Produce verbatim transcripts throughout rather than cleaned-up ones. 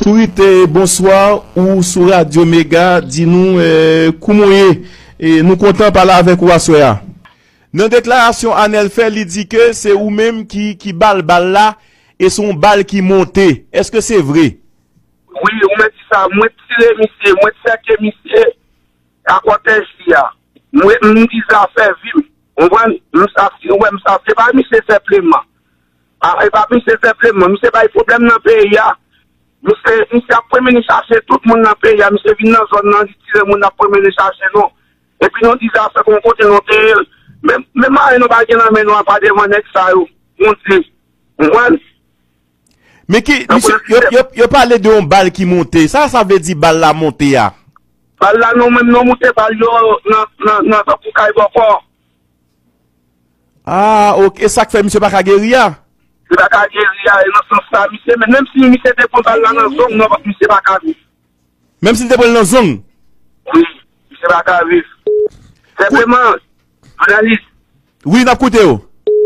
Sourit, eh, bonswa, ou sou Radyo Mega, di nou, eh, kouman w ye? Eh, nou kontan pale avèk ou aswè a. Nan deklarasyon Anèl fè, li di ke se ou menm ki, ki ba l bal la, e se yon bal ki monte. Èske se vre? Wi, ou mèt di sa, mwen t tire misye, mwen t sèke misye, akòtèj li a. Mwen, m di zafè vi m. Ou konprann? M sa, ou wè, m sa, se pa misye senpleman. A, e pa misye senpleman. Misye bay pwoblèm nan peyi a. Misye, misye ap pwomennen chache tout moun nan peyi a. Misye vin nan zòn nan, li tire moun ap pwomennen chache nou. Epi nou di zafè kon kote nou te ye. Men, men mare nou pa gen nan men nou apa devan nèg sa yo. Bondye. Ou konprann? Men ki, misye, yo, yo, yo pale de yon bal ki monte. Sa, sa vle di bal la monte a? Bal la, nou menm, nou moute bal yo nan, nan, nan tankou kay bòkò. Ah, ok. E sa k fè misye pa ka geri a? Li pa ka geri a, e nan sans sa, misye, men menm si misye te pran bal la nan zong, non, misye pa ka viv. Menm si l te pran l nan zong? Wi, misye pa ka viv. Senpleman, jounalis. Wi, n ap koute w.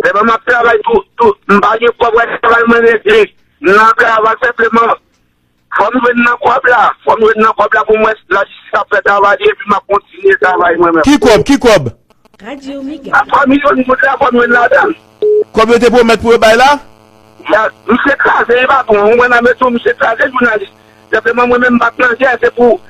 Senpleman, m ap travay tou, tou, m pa gen kòb, wè, travay mwen rete. M nan travay senpleman. Fò m jwenn nan kòb la. Fò m jwenn nan kòb la pou m wè si lajistis ap fè travay li, epi m ap kontinye travay mwen menm. Ki kòb? Ki kòb? Radyo Mega. A twa milyon goud la, fò m jwenn ladan l. Kòb yo te pwomèt pou yo bay la? Ya, misye kraze, e patwon. Ou wè nan metro, misye kraze, jounalis. Senpleman, mwen menm, m pa t nan gè, se pou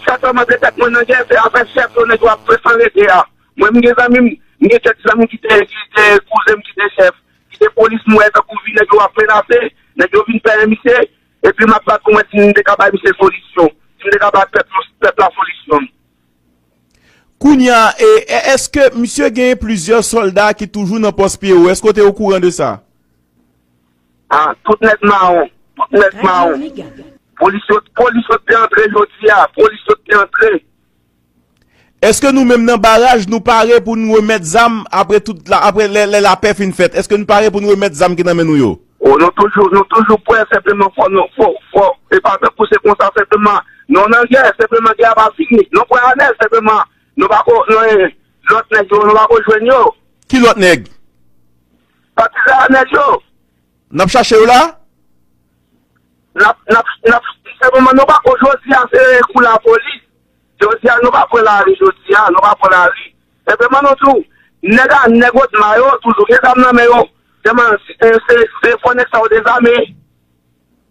sa sèlman te tèt mwen nan gè, se afè chèf yo, nèg yo ap fè san rete a. Mwen, m gen zanmi m, m gen kèk zanmi ki te, ki te kouzen m, ki te chèf, ki te polis, m wè tankou vi nèg yo ap menase, nèg yo vin pèyen misye, epi m ap bat pou mwen si m te ka bay misye solisyon, si m te ka bay pèp, pèp la solisyon. Kounye a, e, e, èske misye gen plizyè sòlda ki toujou nan pòs Pyero? Èske w te okouran de sa? Ah, tout nèg mawon, tout nèg mawon. Polis yo, polis yo te antre jodi a, polis yo te antre. Èske nou menm nan Baraj, nou pare pou nou remèt zam apre tout la, apre lè, lè lapè fin fèt? Èske nou pare pou nou remèt zam ki nan men nou yo? O, nou toujou, nou toujou prè, senpleman fò nou, fò, fò, e pa tankou se konsa senpleman. Nou nan gè, senpleman gè a pa fini. Nou prè anèl, senpleman nou pa ko, nou, eh, lòt nèg yo, nou pa ko jwenn yo. Ki lòt nèg? Patizan anèl yo. N ap chache yo la? N ap, n ap, n ap, senpleman nou pa ko jodi a, se kou lapolis. Jodi a, nou pa pran lari, jodi a, nou pa pran lari. Senpleman nou di w, nèg a, nèg Odma yo, toujou gen zam nan men yo. Sèlman, se, se, se fò nèg sa yo dezame.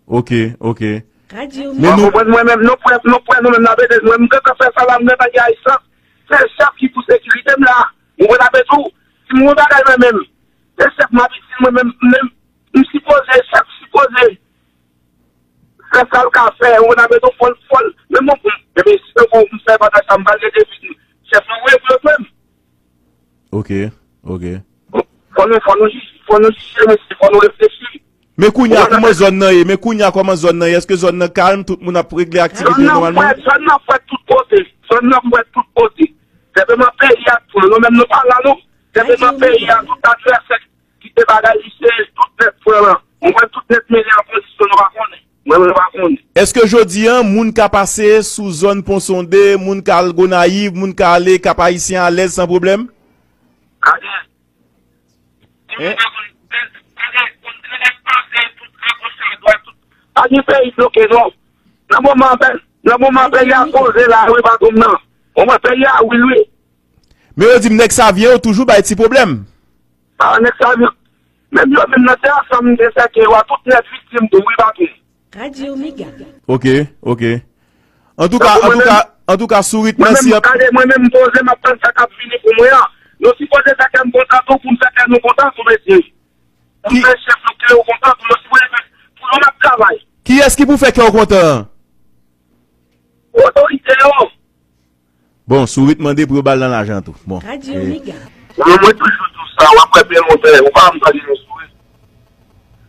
Ok, ok. Men nou konprann mwen menm, nou prè, nou prè, nou menm n ap ede. Mwen, m gentan fè sa la, m gentan gen ayisans. Se chèf ki pou sekirite m la. Ou konprann, m ap tou, si m gen bagay mwen menm, se chèf m ap itil mwen menm, menm, m sipoze, chèf sipoze fè sa l ka fè, ou konprann, m ap tou fò l, fò l, men bon, bon, ebyen, si tankou m fè bagay sa, m pral rete vin chèf nou voye pou yo jwenn m. Ok, ok. Fò nou, fò nou, fò nou jije, mesye, fò nou reflechi. Men kounye a, kòman zòn nan ye? Men kounye a, kòman zòn nan ye? Èske zòn nan kalm? Tout moun ap regle aktivite yo nòmalman? Zòn nan frèt, zòn nan frèt tout kote. Zòn nan frèt tout kote. Senpleman peyi a pran. Nou menm nou pa la non. Senpleman peyi a, tout advèsè ki te bagay li, se tout nèt pran lan. Ou wè tout nèt mele an pozisyon, nou pa konnen. Mwen menm, nou pa konnen. Èske jodi a, moun ka pase sou zòn Pon Sonde, moun ka al Gonayiv, moun ka ale Kap Ayisyen alèz san pwoblèm? Gade. Hein? Pa gen peyi bloke non. Nan moman, nan moman peyi a koze la, wi, patwon m nan. Ou wè peyi a wi, wi. Men yo di m nèg Savyen yo toujou bay ti pwoblèm. A, nèg Savyen. Menm yo menm nan te ansanm de sèke yo a tout nèt viktim tou, wi, patwon. Radyo Mega. Ok, ok. Antouka, antouka, antouka, Sourit, mèsi anpil. Gade, mwen menm, m poze, m ap tann sa k ap vini pou mwen an. Nou sipoze fè kè m kontan tou, pou m fè kè nou kontan tou, mesye. Pou m fè chèf nou kè yo kontan tou, nou sipoze fè, pou nou n ap travay. Kiyès ki pou fè kè w kontan an? Otorite yo. Bon, Sourit mande pou yo ba l nan lajan tou. Bon. Radyo Mega. Mwen, mwen toujou di w sa, w ap wè byen lontan, ou pa janm tande nou Sourit.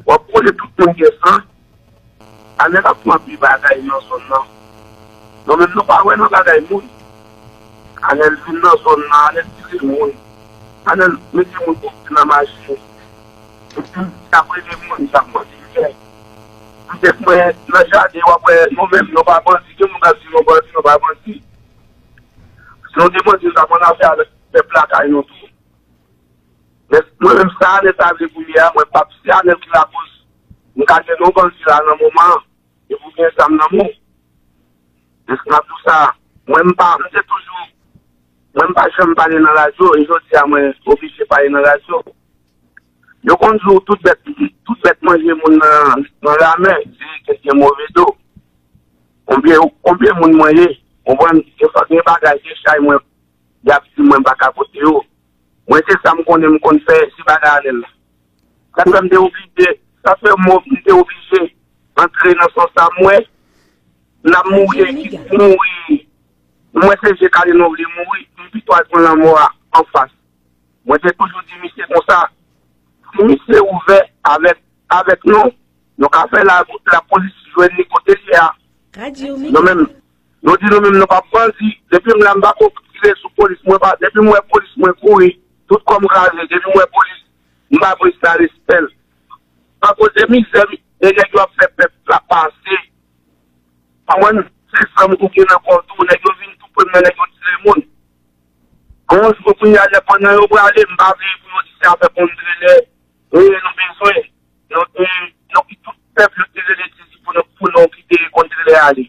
W ap konnen tout moun gen san. Anèl ap fè anpil bagay nan zòn nan. Nou menm nou pa wè nan bagay moun. Anèl vin nan zòn nan, Anèl tire moun. Anèl mete moun pou nan machin. Epi, apre de moun, sa mwen di fè. Petèt mwen, nan jaden, w ap wè, nou menm, nou pa bandi, gen moun k ap di nou bandi, nou pa bandi. Si nou te bandi, nou t ap annafè avèk pèp lakay nou tou. Men mwen menm, sa Anèl ta vle pou li a, mwen p ap, se Anèl ki lakoz. Nou ka gen nou bandi la nan moman an. E pou fè zam nan men w. Èske m ap di w sa? Mwen, m pa, m te toujou, mwen, m pa janm pale nan radyo, e jodi a, mwen oblije pale nan radyo. Yo konn di w tout bèt, tout bèt manje moun nan, nan lamè, di ke gen move do. Konbyen, konbyen moun mwen ye? Konprann? Gen fwa gen bagay, gen chay mwen, y ap di mwen m pa ka pote yo. Mwen, se sa m konnen m konn fè, se bagay Anèl la. Sa fè m te oblije, sa fè m, m te oblije antre nan sans sa, mwen, n ap mouri, ekip mouri. Mwen, se je kale nou vle mouri, m pito al pran lanmò a anfas. Mwen te toujou di misye konsa, si misye ouvè avèk, avèk nou, nou ka fè la, lapolis jwenn li kote l ye a. Nou menm, nou di nou menm nou p ap bandi. Depi m la, m pa ko tire sou polis. Mwen pa, depi m wè polis, mwen kouri. Tout kò m kraze. Depi m wè polis, m pa presta respè l. Akoz de mizè, e nèg yo ap fè pèp la pase. Konprann? Se zam ou gen nan kò w tou. Nèg yo vin tou pre m nan, nèg yo tire moun. Yon jou kounye a, lè pandan yo prale, m pa vle pou yo di se afè kondrelè, e, nou bezwen. Nou, e, nou ki tout pèp yo te rele di pou nou, pou nou kite kondrelè ale.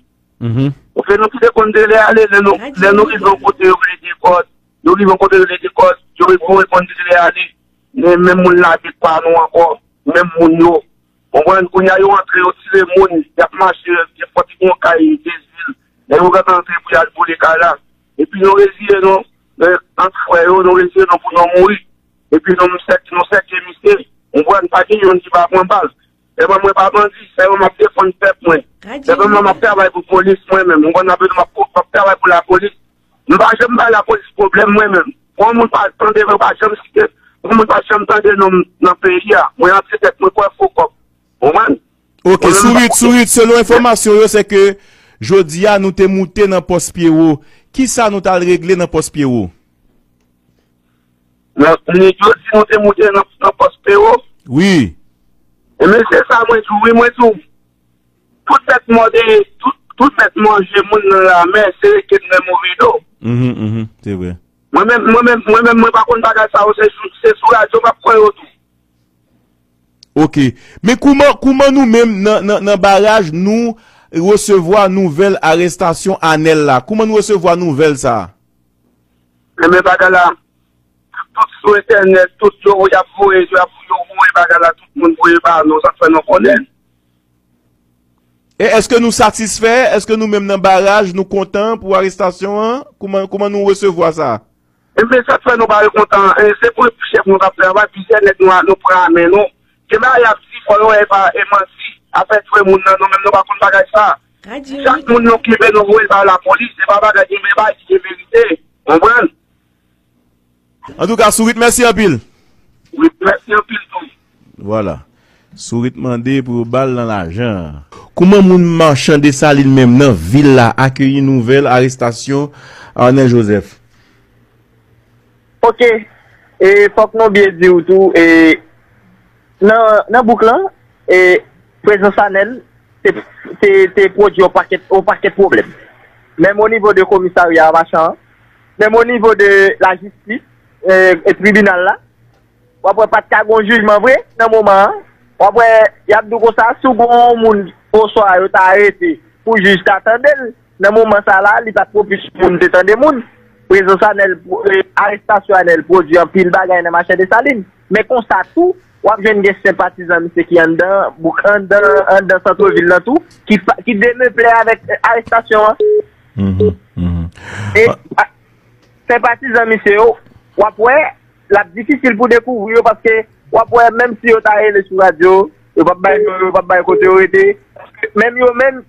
Oke, nou kite kondrelè ale, lè nou, lè nou rive yon kote yo rele de kòd, yo rive yon kote yo rele de kòd, yo rive kondrelè ale, men menm moun la te pa nou ankò, menm moun yo. Konprann? Kounye a yo antre, yo tire moun, y ap mache, gen fòti gen yon kay, de zil. Lè yo gentan antre pou y al boule kay la. Epi nou reziye nou, e, ant frè yo, nou reziye nou pou nou mouri. Epi nou sèke, nou sèke misye. Konprann? Pa gen youn ki pa pran bal. Sèlman mwen pa bandi, sèlman m ap defann pèp mwen. Sèlman m ap travay pou polis mwen menm. Konprann? M ap, m ap, m ap travay pou lapolis. M pa janm bay lapolis pwoblèm mwen menm. Pou yon moun pa tande, mwen pa janm site, pou yon moun pa janm tande non m nan peyi a. Mwen antre tèt mwen kwè fo kòb. Konprann? Ok, Sourit, Sourit, selon enfòmasyon yo, se ke jodi a nou te moute nan pòs Pyewo. Kisa nou t al regle nan pòs Pyewo? Nan, nèg yo di nou te moute nan, nan pòs Pyewo. Wi. Ebyen, se sa mwen di w, wi, mwen di w. Tout bèt mòde, tout, tout bèt manje moun nan lamè, se rete nan move do. Mhm, mhm, se vre. Mwen menm, mwen menm, mwen menm, mwen pa konn bagay sa yo, se sou, se sou radyo m ap kwè yo tou. Ok. Men kouman, kouman nou menm nan, nan, nan baraj nou resevwa nouvèl arestasyon Anèl la? Kouman nou resevwa nouvèl sa a? Ebyen, bagay la, tout sou entènèt, tout yo, y ap voye, y ap, yo voye bagay la, tout moun voye ba nou, sa k fè nou konnen. E èske nou satisfè? Èske nou menm nan baraj, nou kontan pou arestasyon an? Kouman, kouman nou resevwa sa? Ebyen, sa k fè nou pa kontan, e, se pou chèf nou k ap travay, plizyè nèg nou, nou pran men nou. Gen bagay y ap di, fò yo wè e pa, e manti, afè tchwe moun nan, nou menm nou pa konn bagay sa. Chak moun nou kenbe, nou voye l ba lapolis, se pa bagay ki gen, bagay ki gen verite. Konprann? Antouka, Sourit, mèsi anpil. Wi, mèsi anpil tou. Vwala. Sourit mande pou yo ba l nan lajan. Kouman moun machan Desalin menm nan vil la akeyi nouvèl arestasyon Arnel Joseph? Ok. E fòk nou byen di w tou, e nan, nan bouk lan, e prezans Anèl te, te, te pwodui yon pakèt, yon pakèt pwoblèm. Menm o nivo de komisarya a, machan an, menm o nivo de lajistis, e, e tribinal la, w ap wè pa t ka gon jijman vre nan moman an. W ap wè, y ap di w konsa, si w gon moun oswa yo ta arete pou jij ta tande l, nan moman sa la, li pa t pwopis pou moun te tande moun. Prezans Anèl, e, arestasyon Anèl pwodui anpil bagay nan machan Desalin. Men konsa tou, w ap jwenn gen senpatizan misye ki anndan, bouk anndan, anndan santvil lan tou, ki pa, ki demeplè avèk, e, arestasyon an. Mhm, mhm. E, a, senpatizan misye yo, w ap wè, l ap difisil pou dekouvri yo, paske w ap wè, menm si yo ta rele sou radyo, yo p ap bay non yo, yo p ap bay kote yo rete. Paske menm yo menm,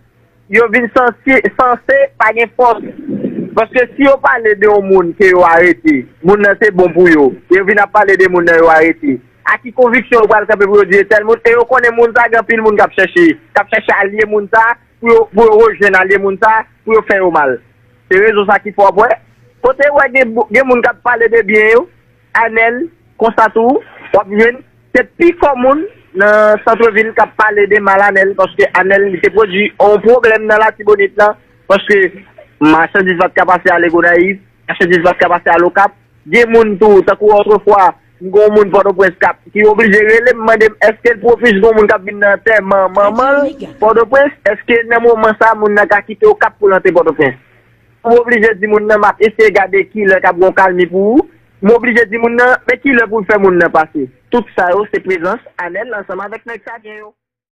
yo vin sanse, sanse pa gen fòs. Paske si yo pale de yon moun ke yo arete, moun nan se bon pou yo, yo vin ap pale de moun nan yo arete, a ki konviksyon yo pral kanpe pou yo di e tèl moun? E yo konnen moun sa, gen anpil moun k ap chèche, k ap chèche alye moun sa, pou yo, pou yo rejwenn alye moun sa, pou yo fè yo mal. Se rezon sa ki fè w ap wè. Kote w wè gen, gen moun k ap pale de byen yo, Anèl, konsa tou, w ap jwenn se pi fò moun nan santvil k ap pale de mal Anèl, paske Anèl li te pwodui yon pwoblèm nan Latibonit lan, paske machandiz pa t ka pase ale Gonayiv, machandiz pa t ka pase ale Okap. Gen moun tou, tankou otrefwa, M gen yon moun Pòtoprens k ap, ki oblije rele m, mande m èske l pwofich gen yon moun k ap vin nan antèman manman l Pòtoprens, èske nan moman sa a moun nan ka kite Okap pou l antre Pòtoprens? M oblije di moun nan m ap eseye gade kilè k ap gen yon kalmi pou ou. M oblije di moun nan men kilè pou l fè moun nan pase. Tout sa yo se prezans Anèl ansanm avèk nèg Savyen yo.